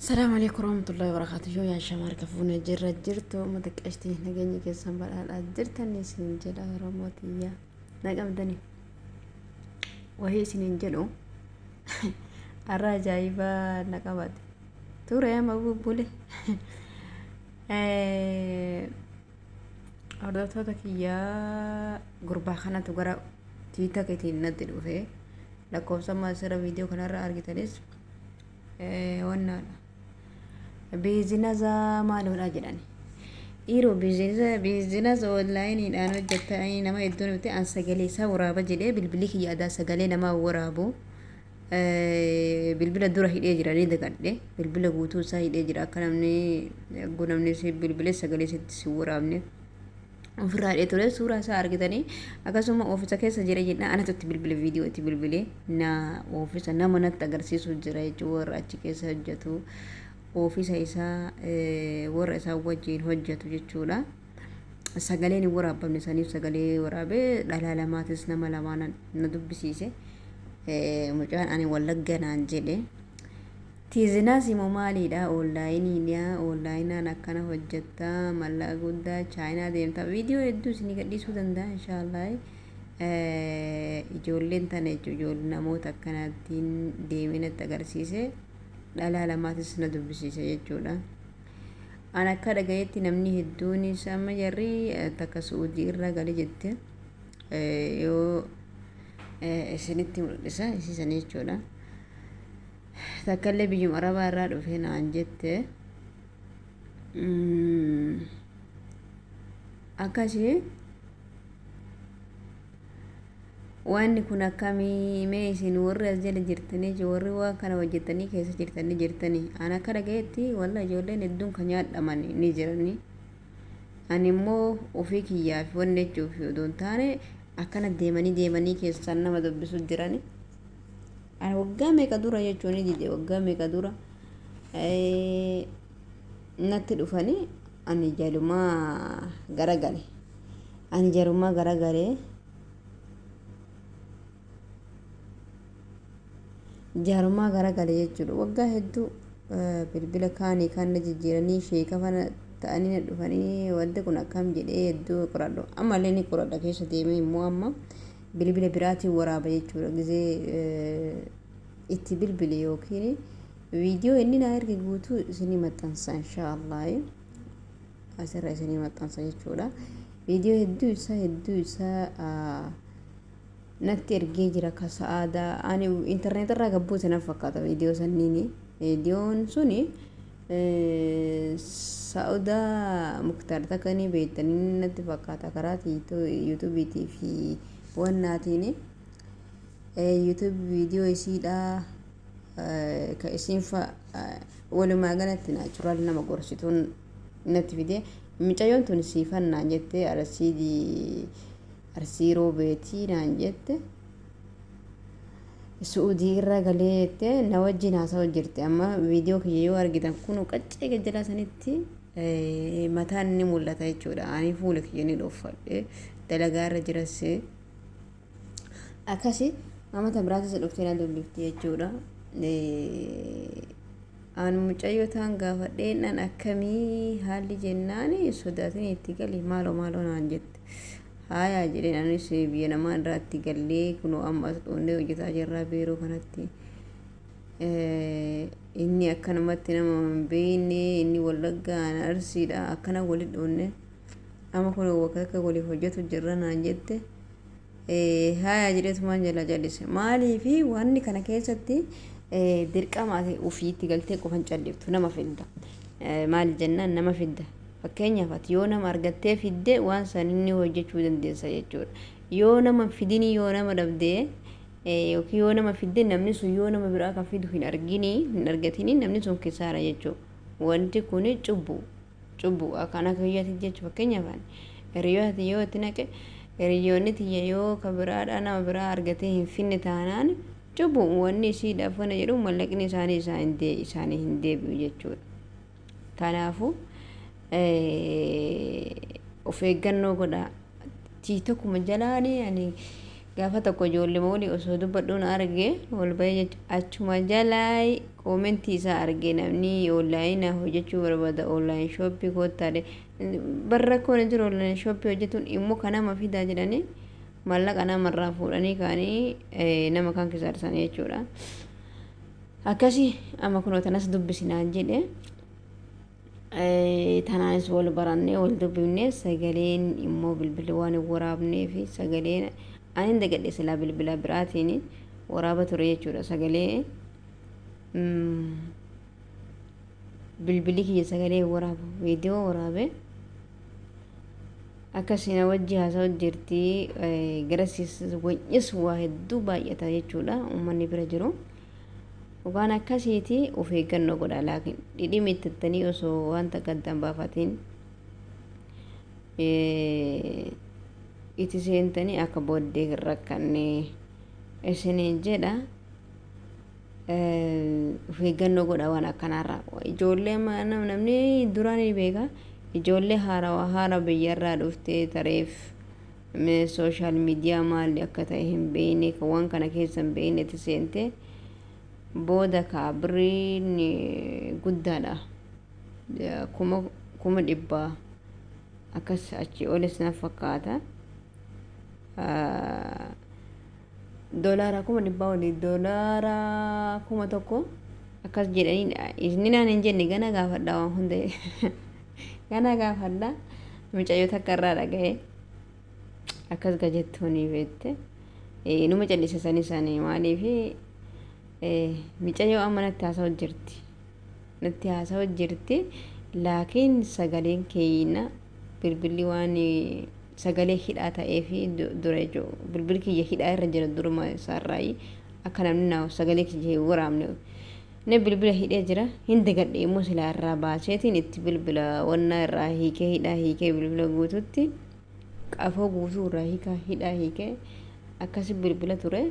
Salaamu alaikum warahmatullahi wabarakatuh. Yoo yaa shamaar kafuune jirra jirtu uummata qashtii nageenya keessan badhaadhaa jirtan isin jedha Oromoo tiyya. Na qabdani. Wahii isiniin jedhu har'a ajaa'ibaa na qabate. Ture amma bubbule. Hordoftoota kiyyaa gurbaa kanatu gara tiita keetiin natti dhufe. Lakkoofsa amma asirra viidiyoo kanarra argitanis wannaadha. Biizinasa maaloodha jedhani. Dhiiroo biizinasa onlaayiniidhaan hojjetanii nama hedduun miti an sagalee isaa waraaba jedhee bilbilli kiyya adaa sagalee namaa waraabu bilbila dura hidhee jira ni dagadhe bilbila guutuu isaa hidhee jira akka namni namni si bilbilee sagalee sitti si waraabne. Ofirraa hidhee ture suuraa isaa argitanii akkasuma oofisa keessa jira jennaan anatu itti bilbile viidiyoo itti bilbile na oofisa nama natti agarsiisu jira jechuun warra achi keessa hojjetu oofisa isaa warra isaa wajjin hojjetu jechuudha. Sagaleen hin waraabamne saniif sagalee waraabee dhalaa lamaatis nama lamaa na dubbisiise. Mucaan ani wallagga naan jedhe. Tiizinaas imo maaliidha oonlaayiniidha oonlaayinaan akkana hojjetta mallaqa guddaa chaayinaa deemta viidiyoo hedduu isinii gadhiisuu danda'a inshaallah ijoolleen tana jechuun ijoollee namoota akkanaatiin deeminatti agarsiise dhalaa lamaatis na dubbisiise jechuudha. An akka dhagayetti namni hedduunis amma jarri takka su'uudii irraa gale jette yoo isinitti mul'isa isiisanii jechuudha. Takkallee biyyuma arabaa irraa dhufe naan jette. Akkasii wanni kun akkamii mee isin warri as jala jirtanii warri waan kana hojjettanii keessa jirtanii jirtanii an akka dhagayetti walla ijoolleen hedduun kan nyaadhaman ni jiranii. Ani immoo ofii kiyyaaf wanni jechuuf odoo hin taane akkana deemanii deemanii keessaan nama dubbisu jirani. Ani waggaa meeqa dura jechuun ni dide waggaa meeqa dura natti dhufanii ani jalumaa garagale. Ani jalumaa garagalee jaarumaa garagale jechuudha. Waggaa hedduu bilbila kaanii kaan na jijjiiranii sheeka fana ta'anii na dhufanii wanti kun akkam jedhee hedduu qoradhu. Ammallee ni qoradha keessa deemee immoo amma bilbila biraatiin waraaba jechuudha. Gizee itti bilbile yookiin viidiyoo inni naa erge guutuu isinii maxxansa inshaallah. Asirra isinii maxxansa jechuudha. Viidiyoo hedduu isaa natti ergee jira ka sa'aadaa ani intarneet irraa gabbuute na fakkaata viidiyoo sanniini. Viidiyoon suni Sa'udaa Muktaar takka ni beektanii natti fakkaata karaa yuutuubiitii fi wannaatiin yuutuub viidiyoo isiidha ka isiin fa walumaa galatti naachuraal nama gorsituun natti fide. Mucayyoon tun siifan naan jette, arsii arsii roobeetii naan jette, su'uudii irra galee jette na wajjin haasa'u jirti. Amma viidiyoo kiyya yoo argitan kun qaccee gajjalaa sanitti mataan ni mul'ata jechuudha. Ani fuula kiyya ni dhoffadhe dalagaa irra jiras akkasi amata biraatis dhuftee na dubbifti jechuudha. An mucayyoo taan gaafadhee nan akkamii haalli jennaan sodaatin itti gali maaloo maaloo naan jette. Haayaa jedheen anis biyya namaa irraa itti gallee kunoo amma as dhoonnee hojjetaa jirra biiroo kanatti. Inni akkanumatti nama hin beekne, inni Wallaggaa ana Arsiidha, akkana walitti dhoonne amma kunoo bakka akka waliif hojjetu jirra naan jette. Haayaa jedheetumaan jalaa jallise. Maaliifi wanni kana keessatti dirqama ati ofiitti galtee qofan calliftu nama fidda. Maal jennaan nama fidda. Fakkeenyaaf ati yoo nama argattee fidde waan san inni hojjechuu dandeessa jechuudha. Yoo nama fidini yoo nama dhabdee yookiin yoo nama fidde namni sun yoo nama biraa kan fidu hin argini hin argatini namni sun kisaara jechuudha. Wanti kun cubbu cubbu akkana kiyyaatti jechuudha. Fakkeenyaaf ani hiriyoota yoo itti naqe hiriyoonni tiyya yoo ka biraadhaa nama biraa argatee hin finne taanaan cubbu wanni isiidhaaf kana jedhu mallaqni isaanii isaanii hin deebi'u jechuudha. Kanaafuu of eeggannoo godhaa. Tiiktokuma jalaanii ani Gaafa tokko ijoollee walii osoo dubbadhuun arge ol bahee jechuudha. Achuma jalaa koomentii isaa arge, namni online hojjechuu barbaada, online shop koottaadhe. Barra rakkoon jiru online shop hojjetuun immoo kan nama fidaa jedhanii maallaqa namarraa fuudhanii ka'anii nama kaan kisaarsanii jechuudha. Akkasii amma kunoo tanas dubbisinaan jedhe. Tanaanis wal barannee wal dubbifnee, sagaleen immoo bilbila waan hin waraabnee fi sagaleen ani hin dagadhe, silaa bilbila biraatiin waraaba ture jechuudha. Sagalee bilbilli kiyya sagalee waraabu, viidiyoo waraabe. Akkasii wajji haasa'u jirti. Garasiis wanyis waa hedduu baay'ata jechuudha uummanni bira jiru. Waan akkasiiti, of eeggannoo godha. Laakiin dhidhimi ittattanii osoo wanta gaddaan baafatiin itti seentanii akka booddee hin rakkanne isiniin jedha. Of eeggannoo godha waan akkanaarraa. Ijoollee namni duraan ni beeka. Ijoollee haarawaa haara biyyarraa dhuftee tareef social media maali akka ta'e hin beekne, waan kana keessa hin beekne itti seentee booda kaa birriin guddaadha. 100,000 akkas achi olis na fakkaata. Doolaara 100,000 olii, doolaara 1000 akkas jedhanii inni naan hin jenne. Gana gaafadha, waan hunda gana gaafadha. Mucayyoo takka irraa dhaga'e, akkas gajettuuni beekte. Numa callise sanii sanii. Maaliif mucayyoo amma natti haasa'u jirti, natti haasa'u jirti. Laakiin sagaleen keeyna bilbilli waan sagalee hidhaa ta'ee fi dura jechuudha, bilbilli kiyya hidhaa irra jira duruma isaarraayi, akka namni naa sagalee kiyya hin waraabne inni bilbila hidhee jira. Hin dagadhe immoo, silaa irraa baaseetiin itti bilbila wannaa irraa hiikee, hidhaa hiikee, bilbila guututti qafoo guutuu irraa hiikaa, hidhaa hiikee akkasi bilbila ture.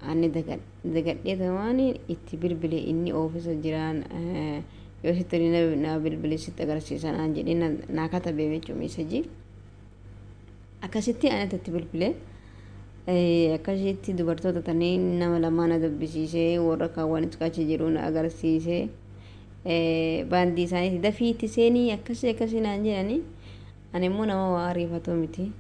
Ani dagadhee tamaan itti bilbile. Inni oofisa jiraan yoo sitti na bilbile sitti agarsiisa naan jedhee naa katabee jechuudha message. Akkasitti ani itti bilbile. Akkasitti dubartoota tanii nama lamaa na dubbisiisee, warra kaawwanitu achi jiru na agarsiisee, baandii isaaniiti dafii itti seenii akkasii akkasii naan jedhanii. Ani immoo nama waa ariifatu miti.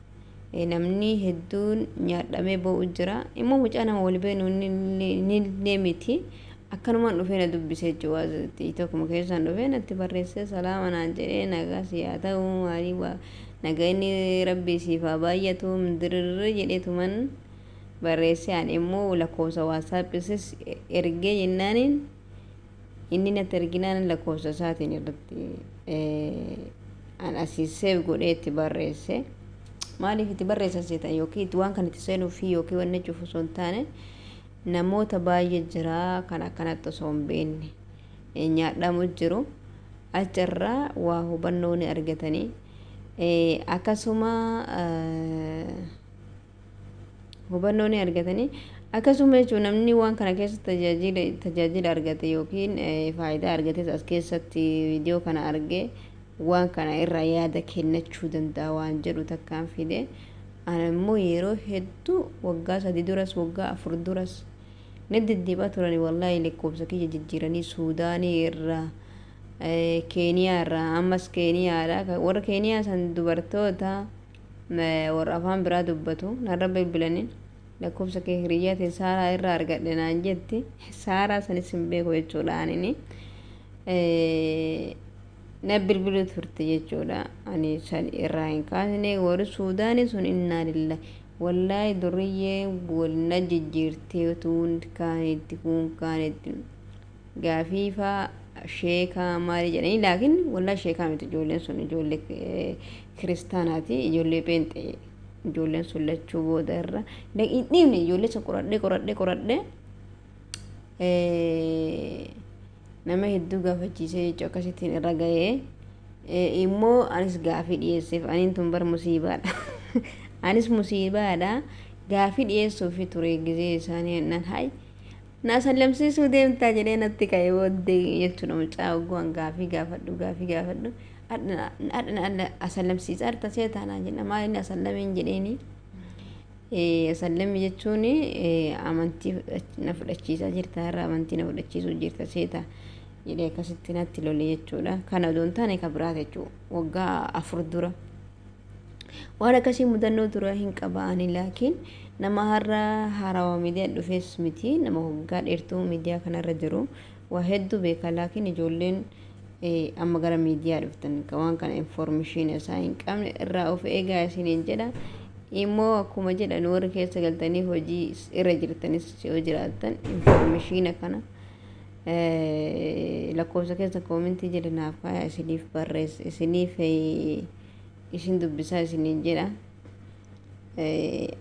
Namni hedduun nyaadhamee boo'u jira. Immoo mucaa nama wal beenu ni miti. Akkanumaan dhufee na dubbisee jechuudha. Tokkuma keessaan dhufee natti barreessee, salaama naan jedhee, nagaa si haa ta'u, maalii waa nagaa rabbii siif haa baay'atu dirree jedheetuman barreessee. Ani immoo lakkoofsa WhatsAppisis ergee jennaaniin, inni natti erginaan lakkoofsa isaatiin irratti an asii save godhee itti barreesse. Maaliif itti barreessa seetan? Yookiin waan kan itti seenuu fi yookiin wanni jechuuf osoo hin taane, namoota baay'ee jira kan akkanatti osoo hin beekne nyaadhamu jiru. Achirraa waa hubannoo ni argatanii. Akkasuma hubannoo ni argatanii. Akkasuma jechuun namni waan kana keessa tajaajila argate yookiin faayidaa argates as keessatti viidiyoo kana argee waan kana irraa yaada kennachuu danda'a waan jedhu takkaan fide. Ana immoo yeroo hedduu, waggaa 3 duras, waggaa 4 duras ni deddeebi'aa turani. Wallaahi, lakkoofsa kiyya jijjiiranii Suudaanii irraa, Keeniyaa irraa, ammas Keeniyaadha. Warra Keeniyaa san dubartoota warra afaan biraa dubbatu narra bilbilanii, lakkoofsa kee hiriyyaa ta'e Saaraa irraa argadhe naan jetti. Saaraa sanis hin beeku jechuudha. Anini na bilbilu turte jechuudha. Ani san irraa hin kaasne. Warri Suudaanii sun, innaa lillahi, wallaahi, durriyyee wal na jijjiirtee, tuun kaanitti kuun kaanitti gaafiifaa sheekaa maali jedhanii. Laakiin wallaahi sheekaa miti ijoolleen sun, ijoollee kiristaanaati, ijoollee pheenxee ijoolleen sun lachuu. Booda irra hin dhiibne ijoollee sun. Qoradhee qoradhee qoradhee nama hedduu gaafachiisee jechuudha. Akkasittiin irra gahee immoo anis gaafii dhiyeesseef. Aniin tun bar musiibaadha, anis musiibaadha. Gaafii dhiyeessuufi ture gizee isaanii nan hay na sallamsiisuu deemtaa jedhee natti ka'e booddee jechuudha. Mucaa ogguwan gaafii gaafadhu, gaafii gaafadhu, adha asallamsiisa arta seetaanaa jedha. Maal inni asallameen jedheeni. Sallami jechuun amantii na fudhachiisaa jirta, har'a amantii na fudhachiisuu jirta seeta jedhee akkasitti natti lole jechuudha. Kana odoo hin taane ka biraati jechuudha. Waggaa 4 dura. Waan akkasii mudannoo dura hin qaba ani, laakiin nama har'a haarawaa miidiyaa dhufes miti, nama waggaa dheertuu miidiyaa kanarra jiru, waa hedduu beeka. Laakiin ijoolleen amma gara miidiyaa dhuftan waan kana information isaa hin qabne irraa of eegaa isiniin jedha. Immoo akkuma jedhan, warri keessa galtanii hojii irra jirtanis yoo jiraattan, information kana lakkoofsa keessa koomentii jedha naaf kaayaa, isiniif barreessa, isiniif isin dubbisaa isiniin jedha.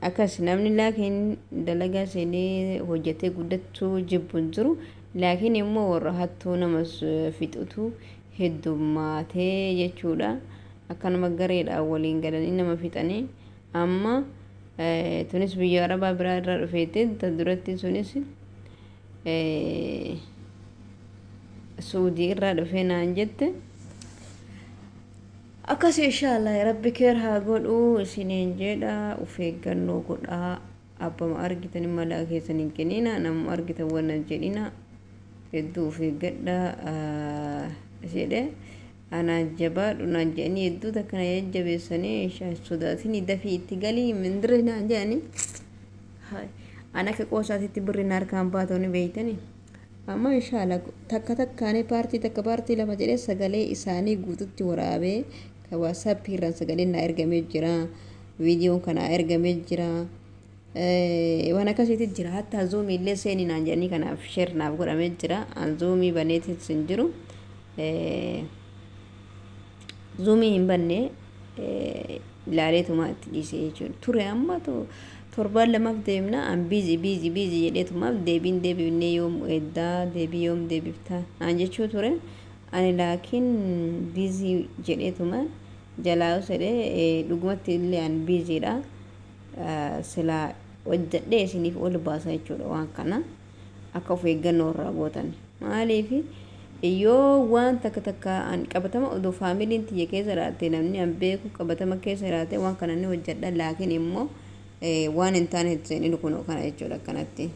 Akkas namni laakiin dalagaa seenee hojjetee guddachuu jibbu hin jiru. Laakiin immoo warra hattuu nama fixutu heddummaatee jechuudha. Akkanuma gareedhaan waliin galanii nama fixanii. Amma tunis biyya arabaa biraa irraa dhufeetti, ta duratti sunis Suudii irraa dhufee naan jette. Akkas inshaallah Rabbi keer haa godhu isiniin jedha. Of eeggannoo godhaa. Abbama argitan malaa keessan hin kennina, nama argitan waan jedhina, hedduu of eeggadha jedhe. Anaan jabaadhu naan jedhanii, hedduu takka na jajjabeessanii, inshaa sodaatinii dafii itti galii mindire naan jedhanii. An akka qoosaatitti birri na harkaan baatoo ni beeytanii. Amma inshaalla takka takkaanii paartii takka, paartii lama jedhee sagalee isaanii guututti waraabee, ka WhatsAppii irraan sagaleen naa ergamee jira. Viidiyoon kanaa ergamee jira. Waan akkasiitti jira. Hatta Zoomii illee seeni naan jedhanii, kanaaf share naaf godhamee jira. An Zoomii baneetis hin jiru. Zoomii hin banne, ilaaleetuma itti dhiisee jechuudha. Ture amma torbaan lamaaf deemna, an busy, busy, busy jedheetumaaf deebiin deebifnee, yoom eddaa deebii, yoom deebifta naan jechuu ture. Ani laakiin busy jedheetuma jalaa jedhee, dhugumatti illee an busydha. Silaa hojjedhee isiniif ol baasa jechuudha. Waan kana akka of eeggannoo irraa gootan. Maaliif yoo waan takka takka an qabatama odoo faamiliin tiyya keessa jiraate, namni an beeku qabatama keessa jiraate, waan kana ni hojjedha. Laakiin immoo waan hin taane seenii kunoo kana jechuudha akkanatti.